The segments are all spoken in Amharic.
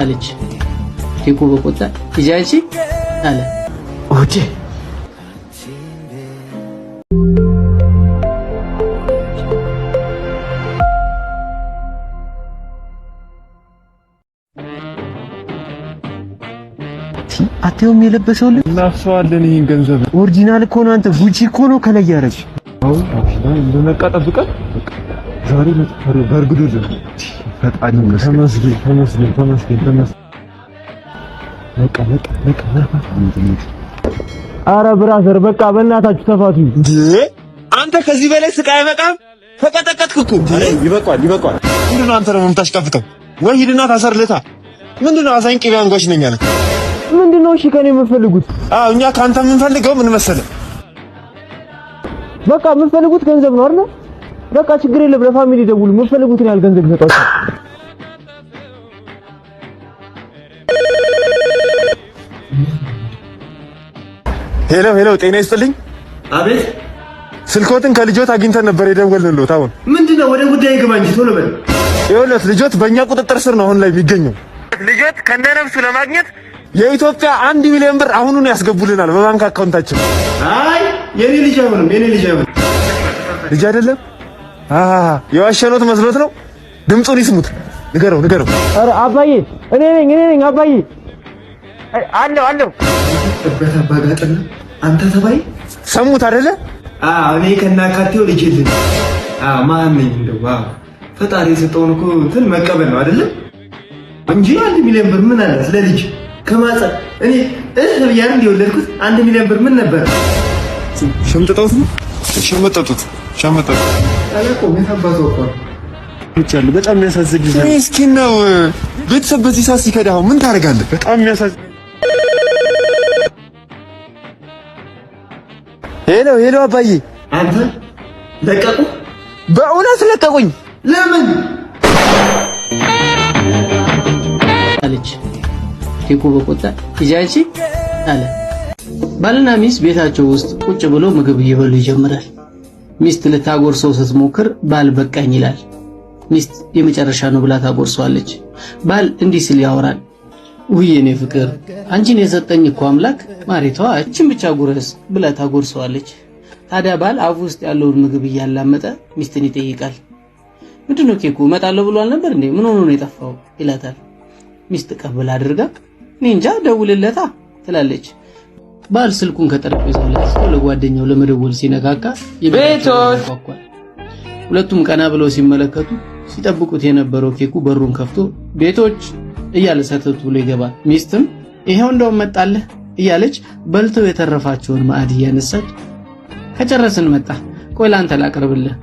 አለች። ኬኩ በቁጣ ሂጂ አንቺ አለ። Okay። አቴውም የለበሰው ልብስ እናፍሰዋለን። ይሄን ገንዘብ Original እኮ ነው። አንተ ጉቺ እኮ ነው ከላይ ያደረግሽ። አሁን እንደነቃ ጠብቀን ዛሬ በእርግዶልን። ፈጣሪ ይመስገን። ተመስገን ተመስገን ተመስገን ተመስገን። በቃ በቃ በቃ። አረ brother፣ በቃ በእናታችሁ ተፋቱ። እንዴ አንተ ከዚህ በላይ ስቃይ አይበቃም? ተቀጠቀጥክ እኮ። ይበቃል ይበቃል። ምንድነው አንተ ደግሞ የምታሽቃፍተው? ወይ ሂድና ታሰርለታ። ምንድነው አዛኝ ቅቤ አንጓች ነኝ አለ። ምንድነው? እሺ ከኔ የምትፈልጉት? አዎ እኛ ከአንተ የምንፈልገው ምን መሰለህ? በቃ የምትፈልጉት ገንዘብ ነው አይደል? በቃ ችግር የለም። ለ family ደውሉ። የምትፈልጉትን ያህል ገንዘብ ይሰጧቸዋል። Hello hello፣ ጤና ይስጥልኝ። አቤት። ስልኮትን ከልጆት አግኝተን ነበር የደወልንልዎት። አሁን ምንድነው? ወደ ጉዳይ ግባ እንጂ ቶሎ በል። ይኸውልዎት ልጆት በእኛ ቁጥጥር ስር ነው አሁን ላይ የሚገኘው። ልጆት ከነነፍሱ ለማግኘት የኢትዮጵያ 1 ሚሊዮን ብር አሁኑን ያስገቡልናል በባንክ አካውንታችን። አይ የኔ ልጅ አይሆንም፣ የኔ ልጅ አይሆንም። ልጅ አይደለም የዋሸኖት መስሎት ነው። ድምፁን ይስሙት። ንገረው ንገረው። አረ አባዬ እኔ ነኝ እኔ ነኝ አባዬ አለሁ አለሁ። እበት አባጋጥና አንተ ተባይ ሰሙት አይደለ? አዎ እኔ ከናካቴው ልጅ የለኝም። አዎ ማን ነኝ እንደው? አዎ ፈጣሪ የሰጠውን እኮ እንትን መቀበል ነው አይደለ? እንጂ 1 ሚሊዮን ብር ምን አላት ለልጅ ከማጸን እኔ እህ ብያን እንደወለድኩት 1 ሚሊዮን ብር ምን ነበር? ሸምጥጠውት ነው ሸመጠጡት ሸመጠጡት። አላውቀውም። የት አባቱ አውቀዋለሁ? በጣም የሚያሳዝን ጊዜ ምስኪን ነው። ቤተሰብ በዚህ ሰዓት ሲከዳህ ምን ታደርጋለህ? በጣም የሚያሳዝን። Hello hello፣ አባዬ አንተ ለቀቁ? በእውነት ለቀቁኝ። ለምን አለች። ኬኩ በቁጣ ሂጂ አንቺ አለ። ባልና ሚስት ቤታቸው ውስጥ ቁጭ ብሎ ምግብ እየበሉ ይጀምራል። ሚስት ልታጎርሰው ስትሞክር ባል በቃኝ ይላል። ሚስት የመጨረሻ ነው ብላ ታጎርሰዋለች። ባል እንዲህ ሲል ያወራል። ውይ የኔ ፍቅር፣ አንቺን የሰጠኝ እኮ አምላክ ማሪቷ፣ እችን ብቻ ጉረስ ብላ ታጎርሰዋለች። ታዲያ ባል አፉ ውስጥ ያለውን ምግብ እያላመጠ ሚስትን ይጠይቃል። ምንድነው ኬኩ እመጣለሁ ብሎ አልነበር እንዴ? ምን ሆኖ ነው የጠፋው? ይላታል። ሚስት ቀብል አድርጋ እኔ እንጃ ደውልለታ ትላለች። ባል ስልኩን ከጠረጴዛው ላይ አንስቶ ለጓደኛው ለመደወል ሲነካካ ቤቶች! ይንኳኳል። ሁለቱም ቀና ብለው ሲመለከቱ ሲጠብቁት የነበረው ኬኩ በሩን ከፍቶ ቤቶች እያለ ሰተት ብሎ ይገባል። ሚስትም ይሄው እንደውም መጣልህ እያለች በልተው የተረፋቸውን ማዕድ እያነሳች ከጨረስን መጣ፣ ቆይ ላንተ ላቅርብልህ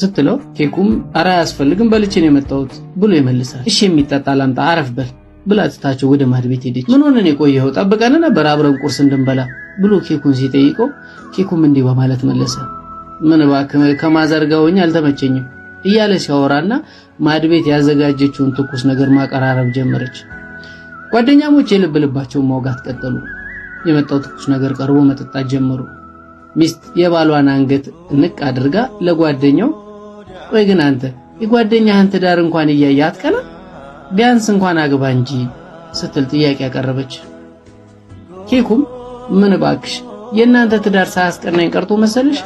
ስትለው ኬኩም ኧረ አያስፈልግም በልቼ ነው የመጣሁት ብሎ ይመልሳል። እሺ የሚጠጣ ላምጣ አረፍ በል ብላ ትታቸው ወደ ማድ ቤት ሄደች። ምን ሆነን የቆየኸው? ጠብቀን ነበር አብረን ቁርስ እንድንበላ ብሎ ኬኩን ሲጠይቀው ኬኩም እንዲህ በማለት መለሰ። ምን እባክህ ከ mother ጋር ሆኜ አልተመቸኝም እያለ ሲያወራና ማድ ቤት ያዘጋጀችውን ትኩስ ነገር ማቀራረብ ጀመረች። ጓደኛሞች የልብ ልባቸውን ማውጋት ቀጠሉ። የመጣው ትኩስ ነገር ቀርቦ መጠጣት ጀመሩ። ሚስት የባሏን አንገት ንቅ አድርጋ ለጓደኛው ቆይ ግን አንተ የጓደኛህን ትዳር እንኳን እያየህ አትቀና? ቢያንስ እንኳን አግባ እንጂ ስትል ጥያቄ ያቀረበች። ኬኩም ምን እባክሽ የእናንተ ትዳር ሳያስቀናኝ ቀርቶ መሰለሽ?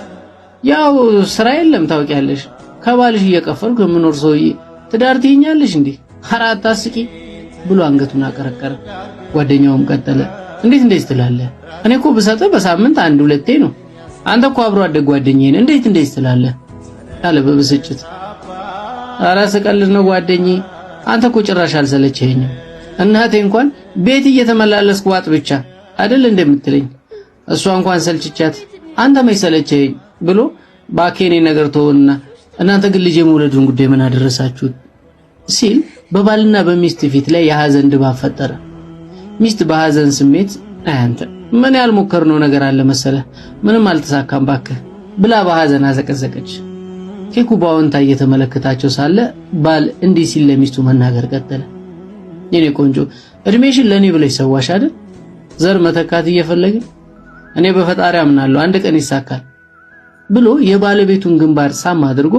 ያው ስራ የለም ታውቂያለሽ። ከባልሽ እየቀፈልኩ የምኖር ሰውዬ ትዳር ትይኛለሽ እንዴ? ኧረ አታስቂ ብሎ አንገቱን አቀረቀረ። ጓደኛውም ቀጠለ፣ እንዴት እንዴት ትላለህ? እኔ እኮ ብሰጥህ በሳምንት አንድ ሁለቴ ነው። አንተ እኮ አብሮ አደግ ጓደኛዬ ነህ። እንዴት እንዴት ትላለህ? አለ በብስጭት። ኧረ ስቀልድ ነው ጓደኛዬ፣ አንተ እኮ ጭራሽ አልሰለቸኸኝም። እናቴ እንኳን ቤት እየተመላለስኩ ዋጥ ብቻ አይደል እንደምትለኝ፣ እሷ እንኳን ሰልችቻት አንተ መች ሰለቸኸኝ ብሎ ባኬኔ ነገር ተወና እናንተ ግን ልጅ የመውለዱን ጉዳይ ምን አደረሳችሁት ሲል በባልና በሚስት ፊት ላይ የሐዘን ድባብ ፈጠረ። ሚስት በሐዘን ስሜት አያንተ ምን ያልሞከርነው ነገር አለ መሰለህ፣ ምንም አልተሳካም ባክህ ብላ በሐዘን አዘቀዘቀች። ኬኩ በአዎንታ እየተመለከታቸው ሳለ ባል እንዲህ ሲል ለሚስቱ መናገር ቀጠለ። የኔ ቆንጆ እድሜሽን ለኔ ብለሽ ሰዋሽ አይደል? ዘር መተካት እየፈለግን እኔ በፈጣሪ አምናለሁ አንድ ቀን ይሳካል ብሎ የባለቤቱን ግንባር ሳም አድርጎ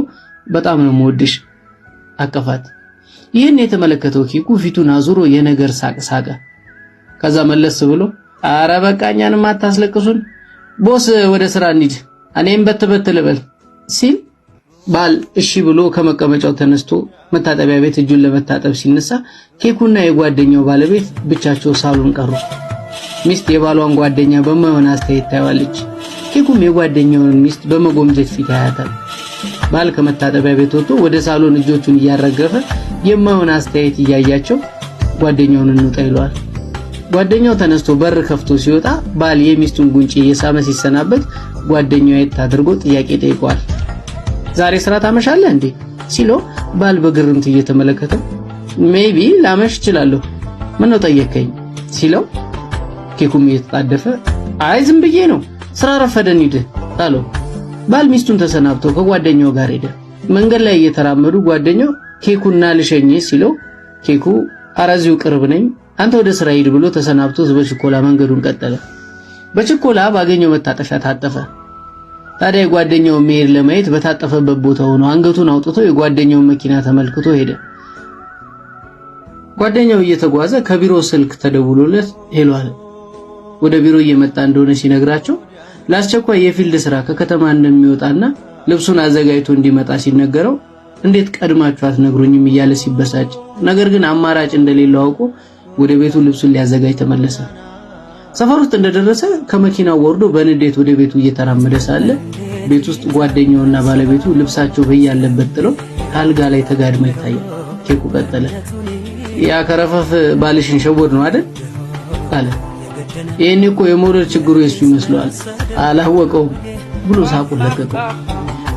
በጣም ነው የምወድሽ አቀፋት። ይህን የተመለከተው ኬኩ ፊቱን አዙሮ የነገር ሳቅ ሳቀ። ከዛ መለስ ብሎ አረ በቃ እኛንም አታስለቅሱን boss፣ ወደ ስራ እንሂድ፣ እኔም በት ልበል ሲል ባል እሺ ብሎ ከመቀመጫው ተነስቶ መታጠቢያ ቤት እጁን ለመታጠብ ሲነሳ ኬኩና የጓደኛው ባለቤት ብቻቸው ሳሎን ቀሩ። ሚስት የባሏን ጓደኛ በማይሆን አስተያየት ታየዋለች። ኬኩም የጓደኛውን ሚስት በመጎምጀት ፊት ያያታል። ባል ከመታጠቢያ ቤት ወጥቶ ወደ ሳሎን እጆቹን እያረገፈ የማይሆን አስተያየት እያያቸው ጓደኛውን እንውጣ ይለዋል። ጓደኛው ተነስቶ በር ከፍቶ ሲወጣ ባል የሚስቱን ጉንጭ እየሳመ ሲሰናበት ጓደኛው የት አድርጎ ጥያቄ ጠይቀዋል። ዛሬ ስራ ታመሻለህ እንዴ ሲለው ባል በግርምት እየተመለከተው maybe ላመሽ እችላለሁ፣ ምነው ጠየከኝ ሲለው ኬኩም እየተጣደፈ አይ ዝም ብዬ ነው፣ ስራ ረፈደ እንሂድ አለው። ባል ሚስቱን ተሰናብቶ ከጓደኛው ጋር ሄደ። መንገድ ላይ እየተራመዱ ጓደኛው ኬኩና ልሸኝህ ሲለው ኬኩ ኧረ እዚሁ ቅርብ ነኝ፣ አንተ ወደ ስራ ሂድ ብሎ ተሰናብቶት በችኮላ መንገዱን ቀጠለ። በችኮላ ባገኘው መታጠፊያ ታጠፈ። ታዲያ የጓደኛውን መሄድ ለማየት በታጠፈበት ቦታ ሆኖ አንገቱን አውጥቶ የጓደኛውን መኪና ተመልክቶ ሄደ። ጓደኛው እየተጓዘ ከቢሮ ስልክ ተደውሎለት hello አለ። ወደ ቢሮ እየመጣ እንደሆነ ሲነግራቸው ለአስቸኳይ የ field ስራ ከከተማ እንደሚወጣና ልብሱን አዘጋጅቶ እንዲመጣ ሲነገረው እንዴት ቀድማችሁ አትነግሩኝም እያለ ሲበሳጭ፣ ነገር ግን አማራጭ እንደሌለው አውቆ ወደ ቤቱ ልብሱን ሊያዘጋጅ ተመለሰ። ሰፈር ውስጥ እንደደረሰ ከመኪናው ወርዶ በንዴት ወደ ቤቱ እየተራመደ ሳለ ቤት ውስጥ ጓደኛውና ባለቤቱ ልብሳቸው በያለበት ጥለው ከአልጋ ላይ ተጋድመው ይታያል። ኬኩ ቀጠለ። ያ ከረፈፍ ባልሽን ሸወድ ነው አይደል አለ። ይሄን እኮ የመውለድ ችግሩ የሱ ይመስለዋል፣ አላወቀውም ብሎ ሳቁን ለቀቀው።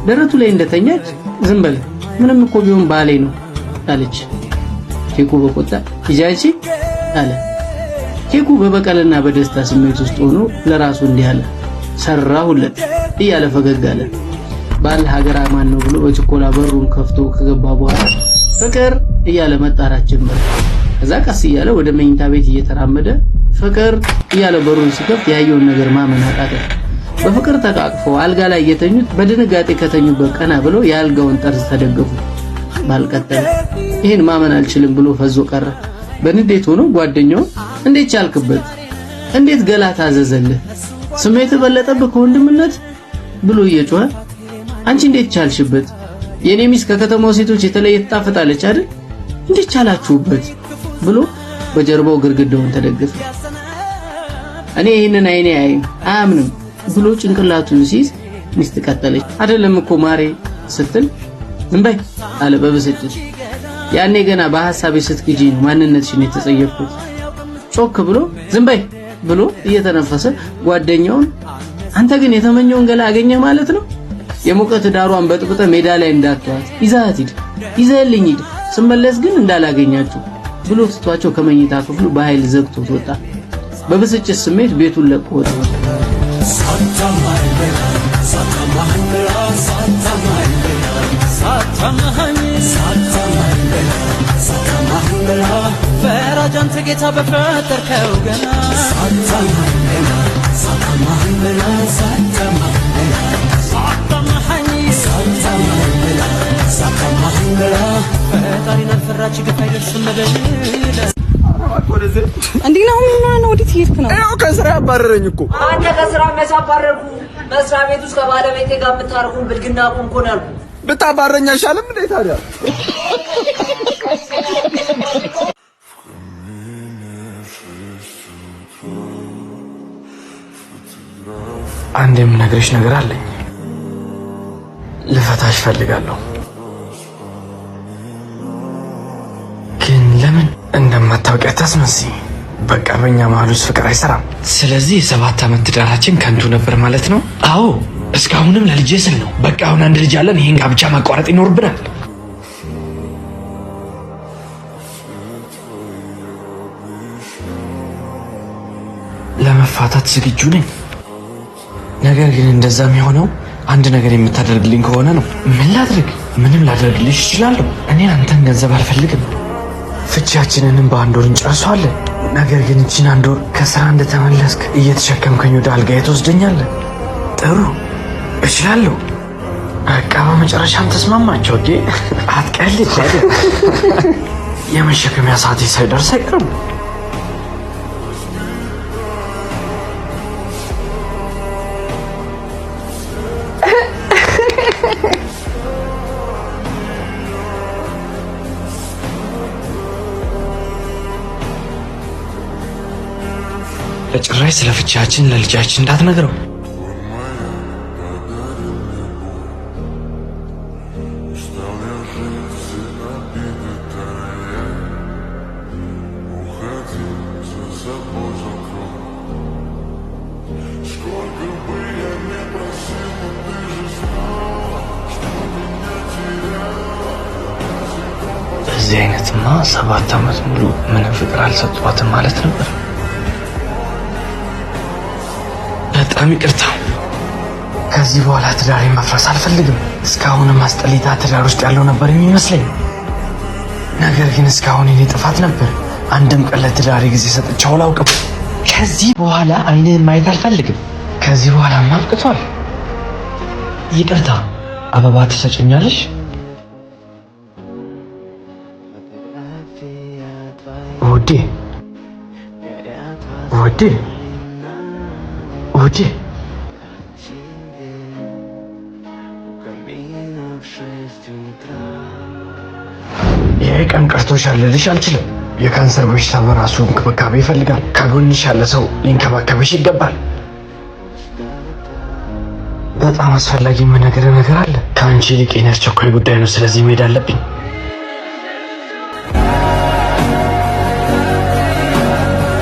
ደረቱ ላይ እንደተኛች ዝም በል ምንም እኮ ቢሆን ባሌ ነው አለች። ኬኩ በቆጣ ሂጂ አለ። ኬኩ በበቀልና በደስታ ስሜት ውስጥ ሆኖ ለራሱ እንዲህ አለ፣ ሰራሁለት እያለ ፈገግ አለ። ባል ሀገር አማን ነው ብሎ በችኮላ በሩን ከፍቶ ከገባ በኋላ ፍቅር እያለ መጣራት ጀመረ። ከዛ ቀስ እያለ ወደ መኝታ ቤት እየተራመደ ፍቅር እያለ በሩን ሲከፍት ያየውን ነገር ማመን አቃተው። በፍቅር ተቃቅፈው አልጋ ላይ የተኙት በድንጋጤ ከተኙበት ቀና ብለው የአልጋውን ጠርዝ ተደገፉ። ባል ቀጠለ። ይህን ማመን አልችልም ብሎ ፈዞ ቀረ። በንዴት ሆኖ ጓደኛውን እንዴት ቻልክበት? እንዴት ገላ ታዘዘልህ? ስሜት በለጠብህ ከወንድምነት ብሎ እየጮኸ አንቺ እንዴት ቻልሽበት? የኔ ሚስት ከከተማው ሴቶች የተለየ ትጣፍጣለች አይደል? እንዴት ቻላችሁበት? ብሎ በጀርባው ግድግዳውን ተደገፈ። እኔ ይህንን አይኔ አያምንም ብሎ ጭንቅላቱን ሲይዝ ሚስት ቀጠለች። አይደለም እኮ ማሬ ስትል ዝም በይ አለ በብስጭት። ያኔ ገና በሐሳቤ ስትግጂ ነው ማንነትሽን የተጸየፍኩት። ጮክ ብሎ ዝም በይ ብሎ እየተነፈሰ ጓደኛውን አንተ ግን የተመኘውን ገላ አገኘህ ማለት ነው። የሙቀት ዳሯን በጥብጠ ሜዳ ላይ እንዳትተዋት ይዘሃት ሂድ፣ ይዘህልኝ ሂድ፣ ስመለስ ግን እንዳላገኛችሁ ብሎ ትቷቸው ከመኝታ ክፍሉ በኃይል ዘግቶት ወጣ። በብስጭት ስሜት ቤቱን ለቆ ወጣ። ጌታ በፈጠርከው ገና ፈጣሪን አልፈራች ግፍ አይደርስም ብለህ እንዴ ነው? ምን ሆነህ ነው? ወዴት እየሄድክ ነው? ይኸው ከስራ ያባረረኝ እኮ። አንተ ከስራ መች አባረርኩ? መስሪያ ቤት ውስጥ ከባለቤቴ ጋር የምታደርጉን ብልግና አቁም እኮ ነው ያልኩህ። ብታባረኝ አይሻልም እንዴ ታዲያ? አንድ የምነግርሽ ነገር አለኝ። ልፈታሽ ፈልጋለሁ። ግን ለምን እንደማታውቂ አታስመስይ። በቃ በእኛ መሀል ውስጥ ፍቅር አይሰራም። ስለዚህ የ7 ዓመት ትዳራችን ከንቱ ነበር ማለት ነው? አዎ፣ እስካሁንም ለልጄ ስል ነው። በቃ አሁን አንድ ልጅ አለን። ይህን ጋብቻ ማቋረጥ ይኖርብናል። ለመፋታት ዝግጁ ነኝ። ነገር ግን እንደዛ የሚሆነው አንድ ነገር የምታደርግልኝ ከሆነ ነው። ምን ላድርግ? ምንም ላደርግልሽ እችላለሁ። እኔ አንተን ገንዘብ አልፈልግም። ፍቺያችንንም በአንድ ወር እንጨርሰዋለን። ነገር ግን እቺን አንድ ወር ከስራ እንደተመለስክ እየተሸከምከኝ ወደ አልጋዬ ትወስደኛለህ። ጥሩ፣ እችላለሁ። በቃ በመጨረሻም ተስማማቸው። Okay፣ አትቀልድ አይደል? የመሸከሚያ ሰዓቴ ሳይደርስ አይቀርም። በጭራሽ ስለ ፍቺያችን ለልጃችን እንዳትነግረው። በዚህ አይነትማ 7 ዓመት ሙሉ ምንም ፍቅር አልሰጧትም ማለት ነበር። በጣም ይቅርታ። ከዚህ በኋላ ትዳሬን መፍረስ አልፈልግም። እስካሁንም አስጠሊታ ትዳር ውስጥ ያለው ነበር የሚመስለኝ። ነገር ግን እስካሁን የኔ ጥፋት ነበር። አንድም ቀን ለትዳሬ ጊዜ ሰጥቼው አላውቅም። ከዚህ በኋላ አይንህን ማየት አልፈልግም። ከዚህ በኋላ አብቅቷል። ይቅርታ። አበባ ትሰጭኛለሽ? ውዴ፣ ውዴ፣ ውዴ። ይሄ ቀን ቀርቶሻል ልልሽ አልችልም። የካንሰር በሽታ በራሱ እንክብካቤ ይፈልጋል። ከጎንሽ ያለ ሰው ሊንከባከብሽ ይገባል። በጣም አስፈላጊ የምነግርህ ነገር አለ። ከአንቺ ይልቅ የኔ አስቸኳይ ጉዳይ ነው። ስለዚህ መሄድ አለብኝ።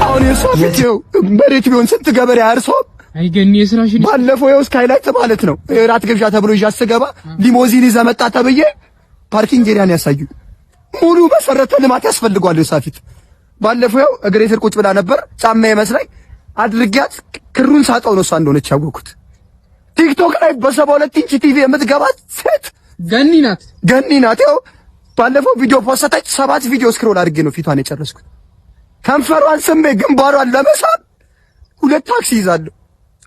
አሁን የእሷ ፊት ይኸው መሬት ቢሆን ስንት ገበሬ አርሶ አይገኒ የስራሽን። ባለፈው ይኸው ስካይላይት ማለት ነው እራት ግብዣ ተብሎ ይዣት ስገባ ሊሞዚን ይዘህ መጣ ተብዬ parking area ን ያሳዩ ሙሉ መሰረተ ልማት ያስፈልገዋል የእሷ ፊት። ባለፈው ይኸው እግሬ ስር ቁጭ ብላ ነበር፣ ጫማ መስላኝ አድርጊያት ክሩን ሳጣው ነው እሷ እንደሆነች ያወኩት። ቲክቶክ ላይ በ72 ኢንች ቲቪ የምትገባት ሴት ገኒ ናት፣ ገኒ ናት። ይኸው ባለፈው ቪዲዮ ፖስተች፣ ሰባት ቪዲዮ scroll አድርጌ ነው ፊቷን የጨረስኩት። ከንፈሯን ስሜ ግንባሯን ለመሳብ ሁለት ታክሲ ይዛለሁ።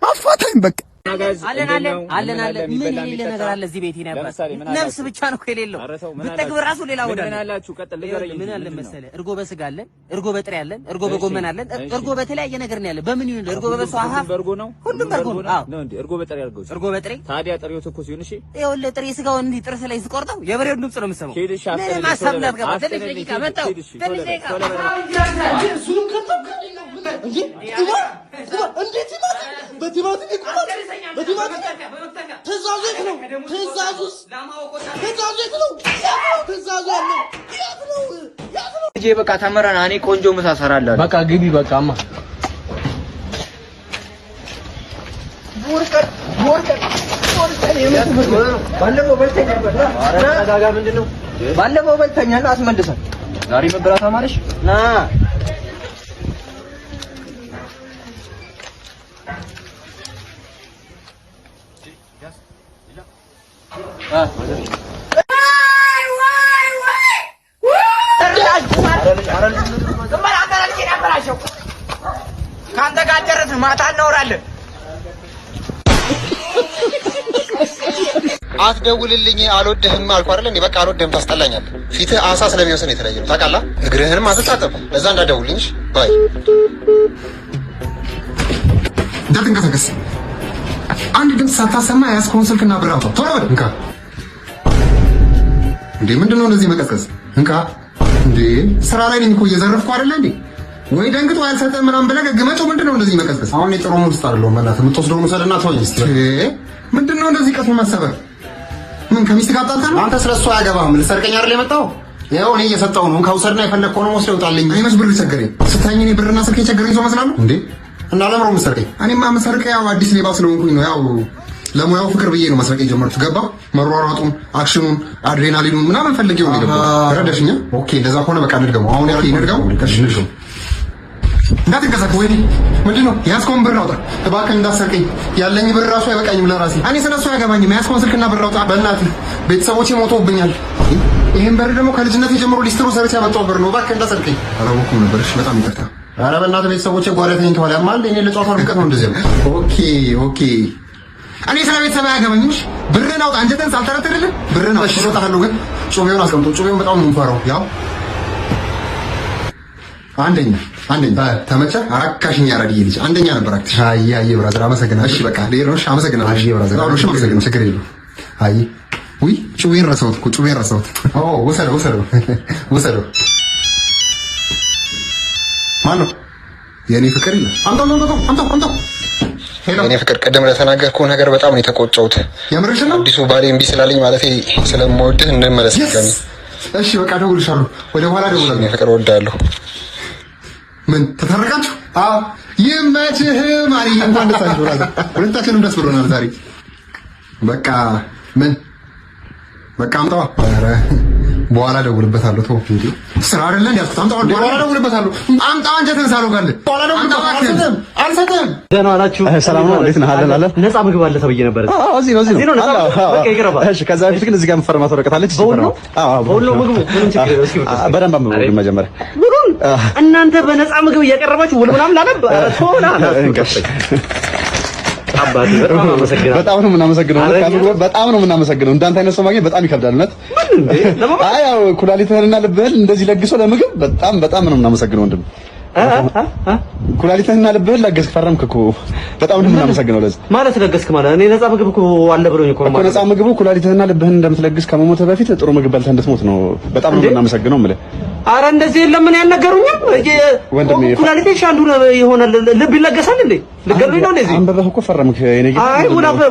አፋታኝ በቃ። አለን አለን አለን አለን። ምን የሌለ ነገር አለ እዚህ ቤት? ነበር ነፍስ ብቻ ነው እኮ የሌለው። ብጠግብ ራሱ ሌላ ወደ ምን አለ መሰለህ፣ እርጎ በስጋ አለን፣ እርጎ በጥሬ አለን፣ እርጎ በጎመን አለን፣ እርጎ በተለያየ ነገር ነው ያለ። በምን ይሁን እርጎ በበሶ አሃፍ በርጎ ነው፣ ሁሉም በርጎ ነው። አዎ ነው እንዴ? እርጎ በጥሬ አድርገው። እርጎ በጥሬ። ታዲያ ጥሬው ትኩስ ይሁን። እሺ። ይኸውልህ ጥሬ ስጋውን እንዲህ ጥርስ ላይ ስቆርጠው የበሬውን ድምፅ ነው የምሰማው። ምንም ሀሳብ እንዳትገባ። ትንሽ ደቂቃ መጣሁ። ትንሽ ደቂቃ። እንዴት በቲማቲም ይቆማል? በቲማቲም ትእዛዙ የት ነው? ትእዛዙስ ትእዛዙ የት ነው? ትእዛዙ ያለው የት ነው? የት ነው? ልጄ በቃ ተምረና እኔ ቆንጆ ምሳ እሰራለሁ። በቃ ግቢ በቃ አማ። ባለፈው በልተኛል። ምንድን ነው? ባለፈው በልተኛል፣ አስመልሰን። ዛሬ መበላት አማረሽ? ና። ከአንተ ጋር አልጨረስንም። ማታ እናወራለን። አትደውልልኝ፣ አልወድህም አልኩህ አይደል እንዴ? በቃ አልወድህም፣ ታስጠላኛለህ። ፊትህ አሳ ስለሚመስል የተለየ ነው ታውቃለህ። እግርህንም አትታጠብ። ለዛ እንዳትደውልልኝ። እሺ bye። እንዳትንቀሳቀስ፣ አንድ ድምፅ ሳታሰማ የያዝከውን ስልክና ብር አውጣው። ቶሎ በል። እንካ። እንዴ፣ ምንድን ነው እንደዚህ መቀዝቀዝ? እንካ። እንዴ፣ ስራ ላይ ነኝ እኮ፣ እየዘረፍኩ አይደለ እንዴ? ወይ ደንግጦ አልሰጠም ምናምን ብለህ ገግመቸው። ምንድን ነው እንደዚህ መቀዝቀዝ? አሁን የጥሩ mood ውስጥ አይደለሁም። በእናትህ የምትወስደውን ውሰድና ተወኝ እስኪ። ምንድን ነው እንደዚህ ቀስሞ መሰበር? ምን ከሚስት ጋር አጣልተህ ነው? አንተ ስለሱ አያገባህም። ልትሰርቀኝ አይደል የመጣው? ይኸው እኔ እየሰጠሁ ነው። እንካ ውሰድና የፈለግከውን ወስደህ ውጣልኝ። እኔ መች ብር ቸገረኝ? ስታኝ እኔ ብርና ስልክ የቸገረኝ ሰው እመስላለሁ እንዴ? እና ለምሮ የምትሰርቀኝ? እኔማ የምሰርቀው ያው አዲስ ሌባ ስለሆንኩኝ ነው። ያው ለሙያው ፍቅር ብዬ ነው መስረቅ የጀመርኩት። ገባ? መሯሯጡን፣ action ኑን፣ አድሬናሊኑን ምናምን ፈልጌው ነው የገባው። ተረዳሽኛ? Okay፣ እንደዛ ከሆነ በቃ እንድገመው። አሁን ያልከኝ እንድገመው። እሺ እንድገመው። እንዳትንቀሳቀስ። ወይኔ ምንድን ነው? የያዝከውን ብር አውጣ እባክህ፣ እንዳትሰርቀኝ። ያለኝ ብር ራሱ አይበቃኝም ለራሴ። እኔ ስለሱ አያገባኝም። የያዝከውን ስልክና ብር አውጣ በእናትህ። ቤተሰቦቼ ሞተውብኛል። ይሄን ብር ደግሞ ከልጅነት ጀምሮ ሊስትሮ ሰርቼ ያመጣው ብር ነው። እባክህ እንዳትሰርቀኝ። አላወኩም ነበር። እሺ በጣም ይቅርታ። ኧረ በእናትህ ቤተሰቦቼ ጓዳ ተኝተዋል። ያማል። እኔ ለጨዋታው ድምቀት ነው እንደዚህ። Okay okay። እኔ ስለ ቤተሰብ አያገባኝም። እሺ ብርህን አውጣ። አንጀትህን ሳልተረትርልህ ብርህን አውጣ። እሺ እሰጥሃለሁ፣ ግን ጩቤውን አስቀምጦ። ጩቤውን በጣም ነው የምፈራው። ያው አንደኛ አንደኛ። ተመቸህ? አራካሽኝ ያራድዬ ልጅ አንደኛ ነበር። አክትሽ። አይ አይ brother አመሰግናለሁ። እሺ በቃ ልሄድ ነው። እሺ አመሰግናለሁ። አይ brother አሁን እሺ አመሰግናለሁ። ችግር የለውም። አይ ውይ ጩቤን ረሳሁት እኮ፣ ጩቤን ረሳሁት። ኦ ውሰደው ውሰደው ውሰደው። ማን ነው? የኔ ፍቅር ይላል። አምጣው አምጣው አምጣው አምጣው። የኔ ፍቅር፣ ቅድም ለተናገርኩህ ነገር በጣም ነው የተቆጨሁት። የምርሽን ነው? አዲሱ ባሌ እምቢ ስላለኝ፣ ማለቴ ስለምወድህ እንመለስ ድጋሚ። እሺ በቃ እደውልልሻለሁ። ወደ በኋላ እደውላለሁ። የኔ ፍቅር፣ እወድሃለሁ። ምን ተታረቃችሁ? አዎ ይመችህ ማሪ። እንኳን ደስ አለሽ brother። ሁለታችንም ደስ ብሎናል ዛሬ። በቃ ምን በቃ አምጣዋ። ኧረ በኋላ እደውልበታለሁ። ተው እንዴ፣ ስራ አይደለ እንዴ ያልኩት። አምጣዋ፣ በኋላ እደውልበታለሁ። አምጣዋ፣ እንጨትህን ሳልወጋልህ በኋላ እደውልበታለሁ። አልሰጥህም። ደህና ዋላችሁ? ሰላም ነው። እንዴት ነህ? አለን አለን። ነፃ ምግብ አለ ተብዬ ነበር። አዎ እዚህ ነው፣ እዚህ ነው። ነፃ ምግብ? በቃ ይቅረባ። እሺ፣ ከዛ በፊት ግን እዚህ ጋር የምፈርማት ወረቀት አለች። በውል ነው? አዎ አዎ፣ በውል ነው ምግቡ። ምንም ችግር የለውም። እስኪ ብትወስድ። በደንብ አንብበው ግን መጀመሪያ። ውሉን እናንተ በነፃ ምግብ እያቀረባችሁ ውል ምናምን ላነብ? ኧረ ተው ና ና። አባቴ በጣም አመሰግናለሁ። በጣም ነው የምናመሰግነው። በጣም ነው የምናመሰግነው። እንዳንተ አይነት ሰው ማግኘት በጣም ይከብዳል። እውነት። አይ ያው ኩላሊትህንና ልብህን እንደዚህ ለግሶ ለምግብ በጣም በጣም ነው የምናመሰግነው ወንድም። ኩላሊትህንና ልብህን ለገስክ፣ ፈረምክ እኮ። በጣም ነው የምናመሰግነው ለዚህ። ማለት ለገስክ ማለት እኔ ነፃ ምግብ እኮ አለ ብሎኝ እኮ ነው። እኮ ነፃ ምግቡ ኩላሊትህንና ልብህን እንደምትለግስ ከመሞትህ በፊት ጥሩ ምግብ በልተህ እንድትሞት ነው። በጣም ነው የምናመሰግነው የምልህ። አረ እንደዚህ የለም። ምን ያልነገሩኝም። ወንድሜ ኩላሊቴ እሺ አንዱ የሆነ ልብ ይለገሳል እንዴ? ልገሉኝ ነው እንደዚህ? አንብበህ እኮ ፈረምክ የኔ ጌታ። አይ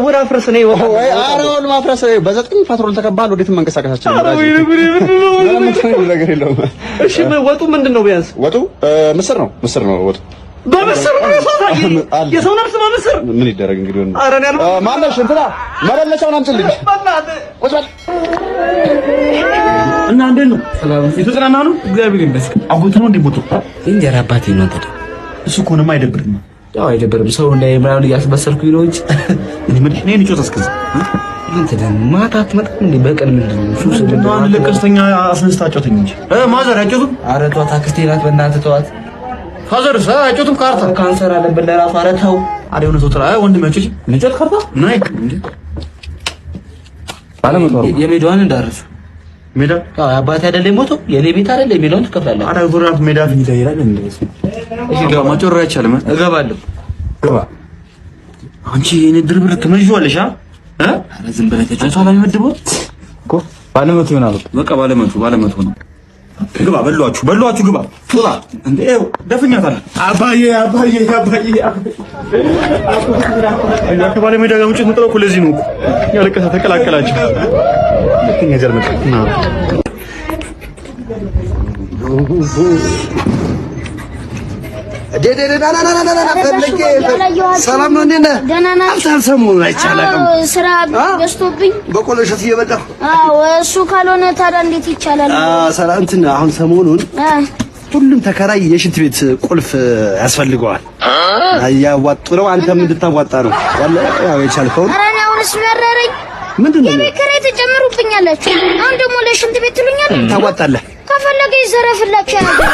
ወደ አፍርስ እኔ ወይ ኧረ ወል ማፍረስ በዘጠኝ ፓትሮል ተከባል፣ ወዴትም መንቀሳቀስ አትችልም። ኧረ ወይኔ ጉዴ፣ ምንድን ነው? ምንም ነገር የለውም። እሺ ወጡ ምንድን ነው? ቢያንስ ወጡ ምስር ነው፣ ምስር ነው ወጡ። በምስር ነው የሰው የሰው ነፍስ በምስር ምን ይደረግ እንግዲህ። ወንድሜ ኧረ እኔ አልበላም። ማነሽ እንትና መለለቻውን አምጪልኝ። ቁጭ በል። እና እንዴት ነው? የተጽናና ነው? እግዚአብሔር ይመስገን። አጎት ነው እንዴ ሞቶ? እንጀራ አባቴ ነው። አንተ እሱ ከሆነማ አይደብርም። ያው አይደብርም። ሰው እንዳይ ምናምን እያስመሰልኩኝ ነው እንጂ። እኔ ምን እኔ ንጮት እስከዛ አንተ ደግሞ ማታ አትመጣም እንዴ? በቀን ምንድን ነው ሱስ? ምንድን ነው? አንድ ለቀስተኛ አስነስታ አጫውተኝ እንጂ mother አጫውቱም። ኧረ ተዋት፣ አክስቴ ናት። በእናትህ ተዋት። father ስ አጫውቱም ካርታ። ካንሰር አለበት ለራሱ። ኧረ ተው። አረ የሆነ ሰው ጥራ። ወንድሜ አጫውት ንጮት ካርታ ናይ እንዴ ባለመቶ የሜዳዋን እንዳረሱ ሜዳ አዎ አባቴ አይደለ የሞተው የኔ ቤት አይደለ የሚለውን ትከፍላለህ። አረ ዙሪያ ሜዳ ሜዳ ይላል እንዴ? እሺ ገባ ማጮር አይቻልም። እገባለሁ። ግባ። አንቺ የኔ ድርብር ትመዥዋለሽ። አ እ ኧረ ዝም ብለህ ተጫወት። አንተ የሚመድበው እኮ ባለመቶ ይሆናል። በቃ ባለመቶ ባለመቶ ነው። ግባ። በሏችሁ በሏችሁ። ግባ ግባ። እንዴ ይኸው ደፍኛታል። አባዬ አባዬ አባዬ አባዬ ከባለሜዳ ጋር ውጭ የምጥለው እኮ ለዚህ ነው እኮ። ያለቀሰ ተቀላቀላችሁ። ሁለተኛ ዘር መጣ። ሰላም ነው። እንዴት ነህ? አንተ ሰሞኑን አይቼ አላውቅም። ስራ በዝቶብኝ በቆሎ እሸት እየበላሁ። አዎ፣ እሱ ካልሆነ ታዲያ እንዴት ይቻላል? ሰላም እንትን አሁን ሰሞኑን ሁሉም ተከራይ የሽንት ቤት ቁልፍ ያስፈልገዋል። እያዋጡ ነው። አንተም እንድታዋጣ ነው። ያው የቻልከውን። ኧረ እኔ አሁንስ መረረኝ። ምንድን ነው? የቤት ኪራይ ትጨምሩብኛላችሁ። አሁን ደግሞ ለሽንት ቤት ትሉኛላችሁ። ታዋጣለህ። ከፈለገ ይዘረፍላችሁ ያ ነገር።